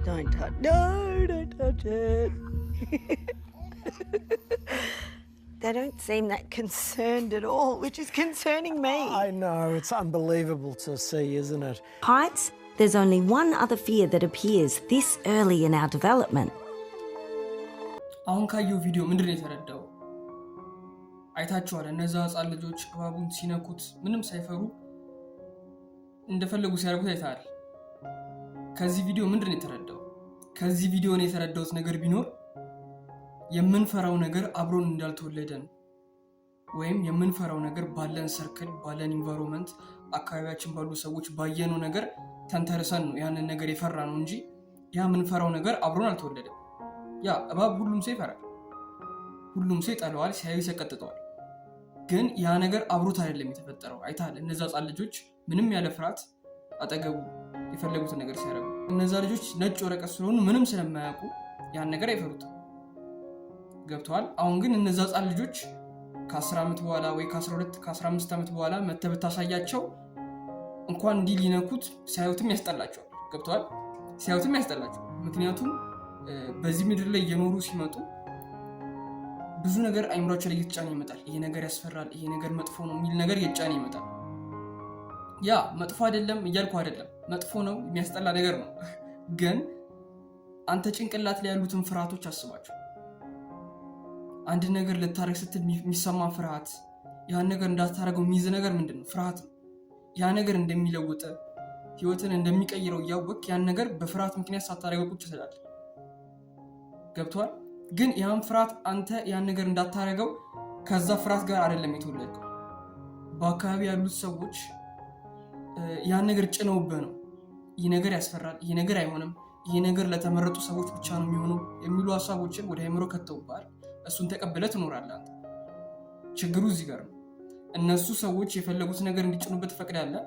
Don't touch. No, don't touch it. They don't seem that concerned at all, which is concerning me. I know, it's unbelievable to see, isn't it? Heights, there's only one other fear that appears this early in our development. አሁን ካየው ቪዲዮ ምንድን ነው የተረዳው? አይታችኋል። እነዛ ህፃን ልጆች እባቡን ሲነኩት ምንም ሳይፈሩ እንደፈለጉ ሲያደርጉት አይተሃል። ከዚህ ቪዲዮ ምንድን ነው የተረዳው? ከዚህ ቪዲዮ ነው የተረዳሁት ነገር ቢኖር የምንፈራው ነገር አብሮን እንዳልተወለደ ነው። ወይም የምንፈራው ነገር ባለን circle፣ ባለን environment፣ አካባቢያችን ባሉ ሰዎች ባየነው ነገር ተንተርሰን ነው ያንን ነገር የፈራነው እንጂ ያ የምንፈራው ነገር አብሮን አልተወለደም። ያ እባብ ሁሉም ሰው ይፈራል። ሁሉም ሰው ይጠላዋል፣ ሲያዩ ይሰቀጥጠዋል። ግን ያ ነገር አብሮት አይደለም የተፈጠረው። አይተሃል፣ እነዛ ህፃን ልጆች ምንም ያለ ፍርሃት አጠገቡ የፈለጉትን ነገር ሲያደርጉ፣ እነዛ ልጆች ነጭ ወረቀት ስለሆኑ ምንም ስለማያውቁ ያን ነገር አይፈሩትም። ገብቶሃል። አሁን ግን እነዛ ህፃን ልጆች ከ10 ዓመት በኋላ ወይ ከ12 ከ15 ዓመት በኋላ መተህ ብታሳያቸው እንኳን እንዲህ ሊነኩት ሲያዩትም ያስጠላቸዋል። ገብቶሃል። ሲያዩትም ያስጠላቸዋል። ምክንያቱም በዚህ ምድር ላይ እየኖሩ ሲመጡ ብዙ ነገር አይምሯቸው ላይ እየተጫነ ይመጣል። ይሄ ነገር ያስፈራል፣ ይሄ ነገር መጥፎ ነው የሚል ነገር እየተጫነ ይመጣል። ያ መጥፎ አይደለም እያልኩ አይደለም፣ መጥፎ ነው፣ የሚያስጠላ ነገር ነው። ግን አንተ ጭንቅላት ላይ ያሉትን ፍርሃቶች አስባቸው። አንድ ነገር ልታደርግ ስትል የሚሰማ ፍርሃት፣ ያን ነገር እንዳታደርገው የሚይዝ ነገር ምንድን ነው? ፍርሃት ነው። ያ ነገር እንደሚለውጥ፣ ህይወትን እንደሚቀይረው እያወቅክ ያን ነገር በፍርሃት ምክንያት ሳታደርገው ቁጭ ትላለህ። ገብቶሃል? ግን ያን ፍርሃት አንተ ያን ነገር እንዳታደርገው ከዛ ፍርሃት ጋር አይደለም የተወለድከው። በአካባቢ ያሉት ሰዎች ያን ነገር ጭነውብህ ነው። ይህ ነገር ያስፈራል፣ ይህ ነገር አይሆንም፣ ይህ ነገር ለተመረጡ ሰዎች ብቻ ነው የሚሆነው የሚሉ ሀሳቦችን ወደ አይምሮ ከተውብሃል። እሱን ተቀብለህ ትኖራለህ አንተ። ችግሩ እዚህ ጋር ነው። እነሱ ሰዎች የፈለጉት ነገር እንዲጭኑበት ትፈቅዳለህ።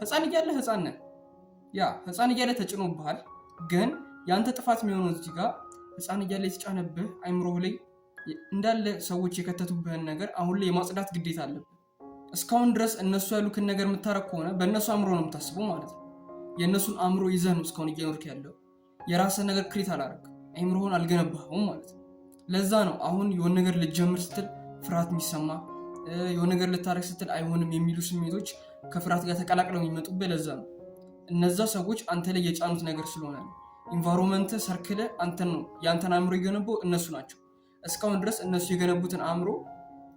ህፃን እያለህ ህፃን ነህ። ያ ህፃን እያለህ ተጭኖብሃል። ግን የአንተ ጥፋት የሚሆነው እዚህ ጋር ህፃን እያለ የተጫነብህ አይምሮህ ላይ እንዳለ ሰዎች የከተቱብህን ነገር አሁን ላይ የማጽዳት ግዴታ አለብህ። እስካሁን ድረስ እነሱ ያሉክን ነገር የምታረግ ከሆነ በእነሱ አእምሮ ነው የምታስበው ማለት ነው። የእነሱን አእምሮ ይዘህ ነው እስካሁን እየኖርክ ያለው። የራስህን ነገር create አላረግም፣ አይምሮህን አልገነባኸውም ማለት ነው። ለዛ ነው አሁን የሆነ ነገር ልጀምር ስትል ፍርሃት የሚሰማ፣ የሆነ ነገር ልታረግ ስትል አይሆንም የሚሉ ስሜቶች ከፍርሃት ጋር ተቀላቅለው የሚመጡብህ ለዛ ነው። እነዛ ሰዎች አንተ ላይ የጫኑት ነገር ስለሆነ ነው። Environment circle አንተን ነው፣ የአንተን አእምሮ የገነባው እነሱ ናቸው። እስካሁን ድረስ እነሱ የገነቡትን አእምሮ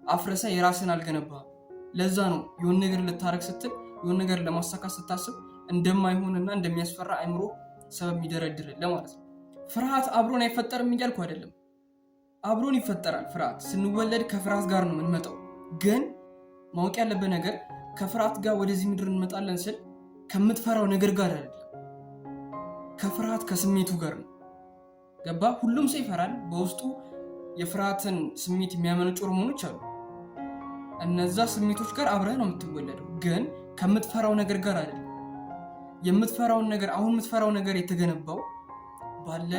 አፍርሰህ የራስህን አልገነባህም። ለዛ ነው የሆነ ነገር ልታረግ ስትል፣ የሆነ ነገር ለማሳካት ስታስብ እንደማይሆንና እንደሚያስፈራ አይምሮ ሰበብ የሚደረድርልህ ማለት ነው። ፍርሃት አብሮን አይፈጠርም እያልኩ አይደለም። አብሮን ይፈጠራል። ፍርሃት ስንወለድ ከፍርሃት ጋር ነው የምንመጣው። ግን ማወቅ ያለብህ ነገር ከፍርሃት ጋር ወደዚህ ምድር እንመጣለን ስል ከምትፈራው ነገር ጋር አይደለም፣ ከፍርሃት ከስሜቱ ጋር ነው። ገባ? ሁሉም ሰው ይፈራል። በውስጡ የፍርሃትን ስሜት የሚያመነጩ ሆርሞኖች አሉ። እነዛ ስሜቶች ጋር አብረህ ነው የምትወለደው፣ ግን ከምትፈራው ነገር ጋር አይደለም። የምትፈራውን ነገር አሁን የምትፈራው ነገር የተገነባው ባለ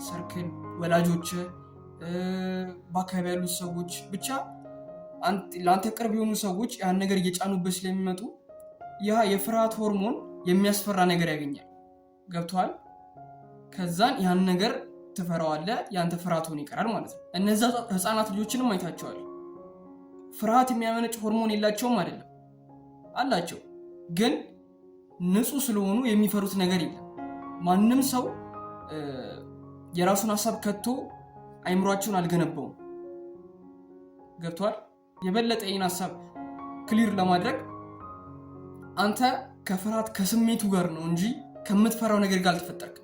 circle፣ ወላጆች፣ በአካባቢ ያሉት ሰዎች፣ ብቻ ለአንተ ቅርብ የሆኑ ሰዎች ያን ነገር እየጫኑበት ስለሚመጡ ያ የፍርሃት ሆርሞን የሚያስፈራ ነገር ያገኛል። ገብቶሃል? ከዛን ያን ነገር ትፈራዋለህ። ያንተ ፍርሃት ሆኖ ይቀራል ማለት ነው። እነዛ ህፃናት ልጆችንም አይታቸዋል። ፍርሃት የሚያመነጭ ሆርሞን የላቸውም አይደለም፣ አላቸው። ግን ንጹህ ስለሆኑ የሚፈሩት ነገር የለም። ማንም ሰው የራሱን ሀሳብ ከቶ አይምሯቸውን አልገነባውም። ገብቶሃል? የበለጠ ይህን ሀሳብ clear ለማድረግ አንተ ከፍርሃት ከስሜቱ ጋር ነው እንጂ ከምትፈራው ነገር ጋር አልተፈጠርክም።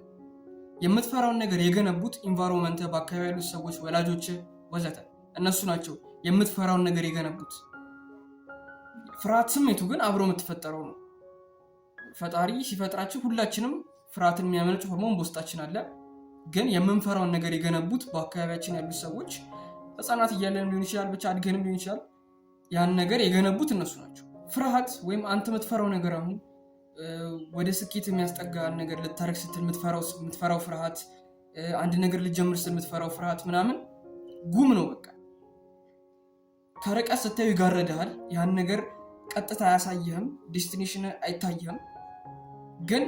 የምትፈራውን ነገር የገነቡት environment፣ በአካባቢ ያሉት ሰዎች፣ ወላጆች፣ ወዘተ እነሱ ናቸው የምትፈራውን ነገር የገነቡት። ፍርሃት ስሜቱ ግን አብሮ የምትፈጠረው ነው። ፈጣሪ ሲፈጥራችን ሁላችንም ፍርሃትን የሚያመነጭ ሆርሞን በውስጣችን አለ። ግን የምንፈራውን ነገር የገነቡት በአካባቢያችን ያሉት ሰዎች ህፃናት እያለንም ሊሆን ይችላል፣ ብቻ አድገንም ሊሆን ይችላል። ያን ነገር የገነቡት እነሱ ናቸው። ፍርሃት ወይም አንተ የምትፈራው ነገር አሁን ወደ ስኬት የሚያስጠጋ ነገር ልታረግ ስትል የምትፈራው ፍርሃት፣ አንድ ነገር ልጀምር ስትል የምትፈራው ፍርሃት ምናምን ጉም ነው። በቃ ከርቀት ስታዩ ይጋረድሃል። ያን ነገር ቀጥታ አያሳይህም፣ destination አይታይህም። ግን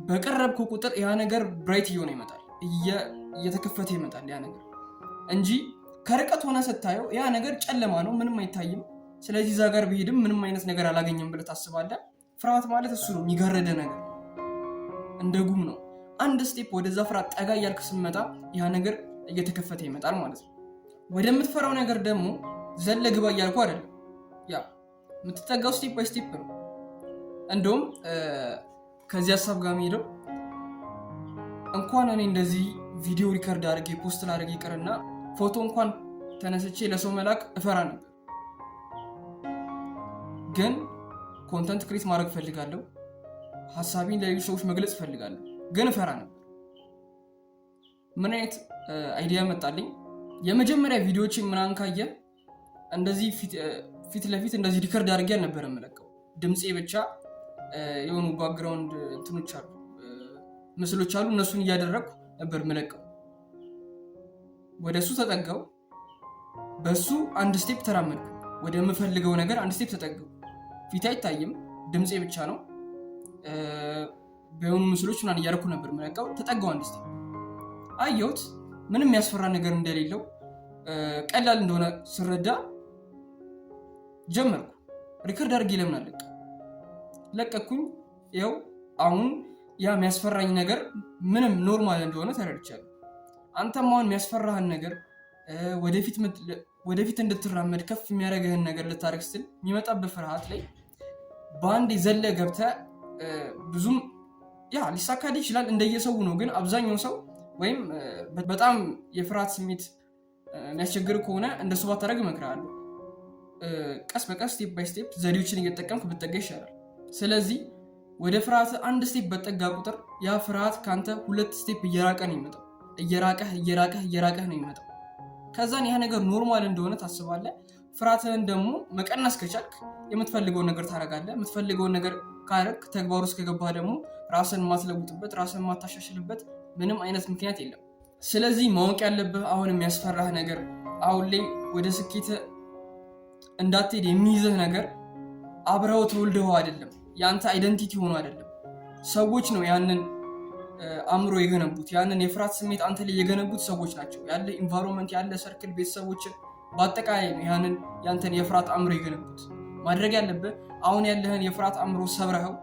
በቀረብኩ ቁጥር ያ ነገር bright እየሆነ ይመጣል፣ እየተከፈተ ይመጣል ያ ነገር እንጂ ከርቀት ሆነ ስታየው ያ ነገር ጨለማ ነው፣ ምንም አይታይም። ስለዚህ እዛ ጋር ብሄድም ምንም አይነት ነገር አላገኘም ብለህ ታስባለህ። ፍርሃት ማለት እሱ ነው፣ የሚጋረደ ነገር እንደ ጉም ነው። አንድ step ወደዛ ፍርሃት ጠጋ እያልክ ስትመጣ ያ ነገር እየተከፈተ ይመጣል ማለት ነው። ወደምትፈራው ነገር ደግሞ ዘለህ ግባ እያልኩ አይደለም። ያ የምትጠጋው step by step ነው። እንደውም ከዚህ ሀሳብ ጋር የሚሄደው እንኳን እኔ እንደዚህ ቪዲዮ record አድርጌ post ላድርግ ይቅርና ፎቶ እንኳን ተነስቼ ለሰው መላክ እፈራ ነበር። ግን content create ማድረግ እፈልጋለሁ፣ ሀሳቤን ለሌሎች ሰዎች መግለጽ እፈልጋለሁ፣ ግን እፈራ ነበር። ምን አይነት idea መጣልኝ? የመጀመሪያ ቪዲዮዎችን ምናምን ካየ እንደዚህ ፊት ለፊት እንደዚህ record አድርጌ አልነበረ የምለቀው። ድምፄ ብቻ፣ የሆኑ background እንትኖች አሉ፣ ምስሎች አሉ፣ እነሱን እያደረግኩ ነበር የምለቀው። ወደ እሱ ተጠጋው፣ በሱ አንድ step ተራመድኩ። ወደምፈልገው ነገር አንድ step ተጠጋው። ፊት አይታይም፣ ድምፄ ብቻ ነው። በሆኑ ምስሎች ምናምን እያደረኩ ነበር የምለቀው። ተጠጋው አንድ step፣ አየሁት፣ ምንም የሚያስፈራ ነገር እንደሌለው፣ ቀላል እንደሆነ ስረዳ ጀመርኩ። Record አድርጌ ለምን አለቅ ለቀኩኝ። ይኸው አሁን ያ የሚያስፈራኝ ነገር ምንም normal እንደሆነ ተረድቻለሁ። አንተም አሁን የሚያስፈራህን ነገር፣ ወደፊት እንድትራመድ ከፍ የሚያደርግህን ነገር ልታደርግ ስትል የሚመጣብህ ፍርሃት ላይ በአንዴ ዘለህ ገብተህ ብዙም ያ ሊሳካልህ ይችላል፣ እንደየሰው ነው። ግን አብዛኛው ሰው ወይም በጣም የፍርሃት ስሜት የሚያስቸግር ከሆነ እንደሱ ባታደርግ እመክርሃለሁ። ቀስ በቀስ step by step ዘዴዎችን እየተጠቀምክ ብትጠጋ ይሻላል። ስለዚህ ወደ ፍርሃት አንድ step በተጠጋህ ቁጥር ያ ፍርሃት ከአንተ ሁለት step እየራቀ ነው የሚመጣው። እየራቀህ እየራቀህ እየራቀህ ነው የሚመጣው። ከዛን ያ ነገር normal እንደሆነ ታስባለህ። ፍርሃትህን ደግሞ መቀነስ ከቻልክ የምትፈልገውን ነገር ታደርጋለህ። የምትፈልገውን ነገር ካደረግክ፣ ተግባር ውስጥ ከገባህ ደግሞ ራስን የማትለውጥበት፣ ራስን የማታሻሽልበት ምንም አይነት ምክንያት የለም። ስለዚህ ማወቅ ያለብህ አሁን የሚያስፈራህ ነገር፣ አሁን ላይ ወደ ስኬት እንዳትሄድ የሚይዝህ ነገር አብረው ተወልደው አይደለም፣ የአንተ identity ሆኖ አይደለም። ሰዎች ነው ያንን አእምሮ የገነቡት። ያንን የፍርሃት ስሜት አንተ ላይ የገነቡት ሰዎች ናቸው። ያለ environment፣ ያለ circle፣ ቤተሰቦች፣ በአጠቃላይ ነው ያንን ያንተን የፍርሃት አእምሮ የገነቡት። ማድረግ ያለብህ አሁን ያለህን የፍርሃት አእምሮ ሰብረኸው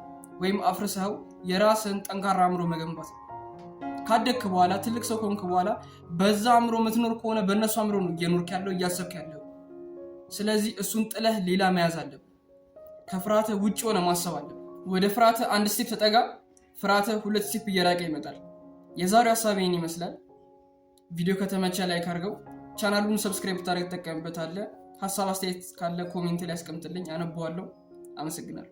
ወይም አፍርሰኸው የራስህን ጠንካራ አእምሮ መገንባት ነው። ካደግክ በኋላ፣ ትልቅ ሰው ከሆንክ በኋላ በዛ አእምሮ የምትኖር ከሆነ በእነሱ አእምሮ ነው እየኖርክ ያለው፣ እያሰብክ ያለው። ስለዚህ እሱን ጥለህ ሌላ መያዝ አለብህ። ከፍርሃትህ ውጭ ሆነ ማሰብ አለብህ። ወደ ፍርሃትህ አንድ step ተጠጋ፣ ፍርሃትህ ሁለት step እየራቀ ይመጣል። የዛሬው ሀሳብ ይህን ይመስላል። ቪዲዮ ከተመቸ like አድርገው፣ ቻናሉን subscribe ብታደርግ ትጠቀምበታለህ። ሀሳብ አስተያየት ካለ comment ላይ አስቀምጥልኝ፣ አነበዋለሁ። አመሰግናለሁ።